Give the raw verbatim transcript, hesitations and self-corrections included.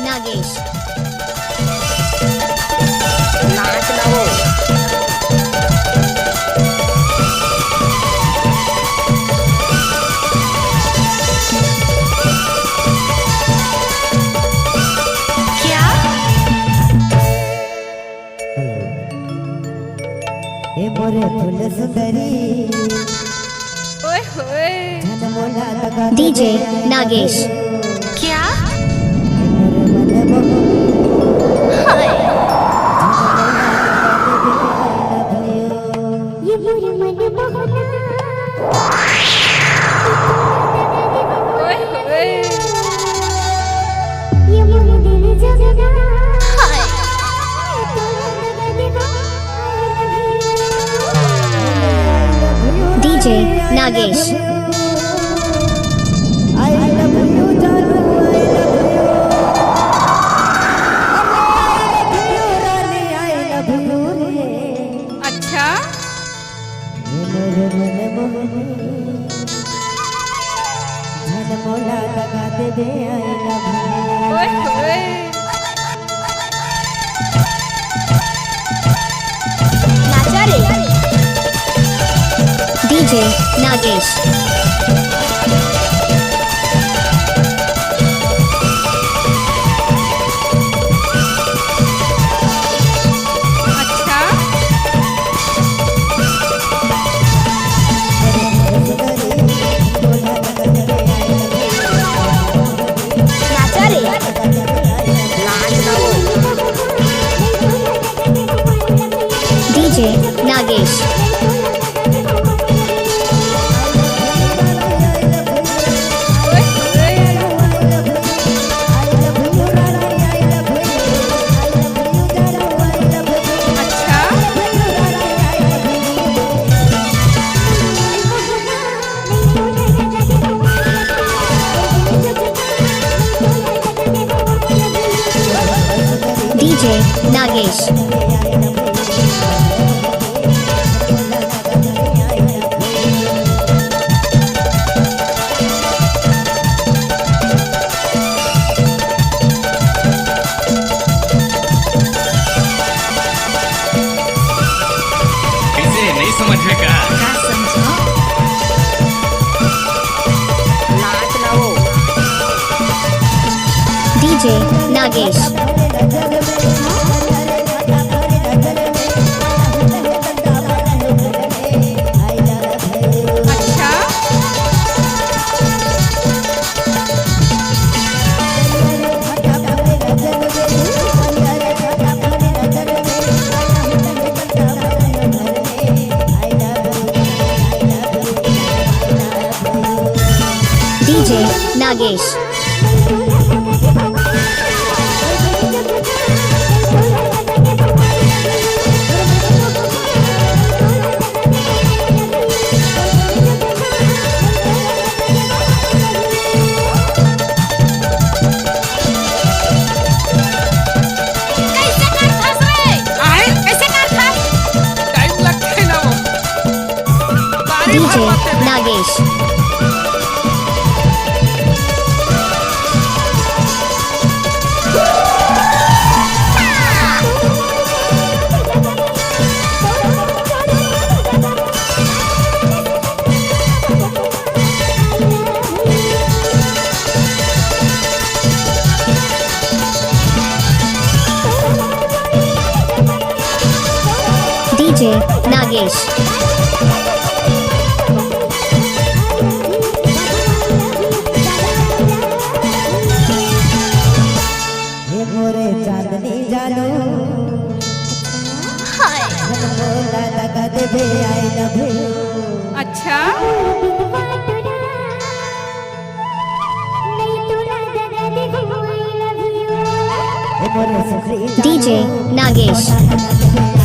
नागेश। नाच ना वो। क्या? ए मोरे फूल सुंदरी। ओए होए। डीजे नागेश। क्या? हाय। ये मोरे मन मोहना। ओए होए। ये मोरे दिल जगना। हाय। DJ Nagesh. I love you जानू, I love you। अरे I love you Rani, I love you रे। अच्छा। ये मोर मन मोहनी, झन मोला दगा देबे, I love you। ओए होए। नाचा रे। डीजे नागेश। अच्छा। नाचा रे। नाच ना वो। डीजे नागेश। डीजे नागेश। कैसे, नहीं समझ में का? का समझो? नाच ना वो। डीजे नागेश। अच्छा। डीजे नागेश। कैसे करथस रे? आए, कैसे करथस? टाइम लगथे ना वो। बारी डीजे भर बातें में। नागेश। डीजे नागेश। हे मोरे चांदनी जानू, हाय। मोला दगा देबे, I love you। अच्छा। हे मोरे सुखरी डीजे जानू, नागेश। मोला दगा देबे,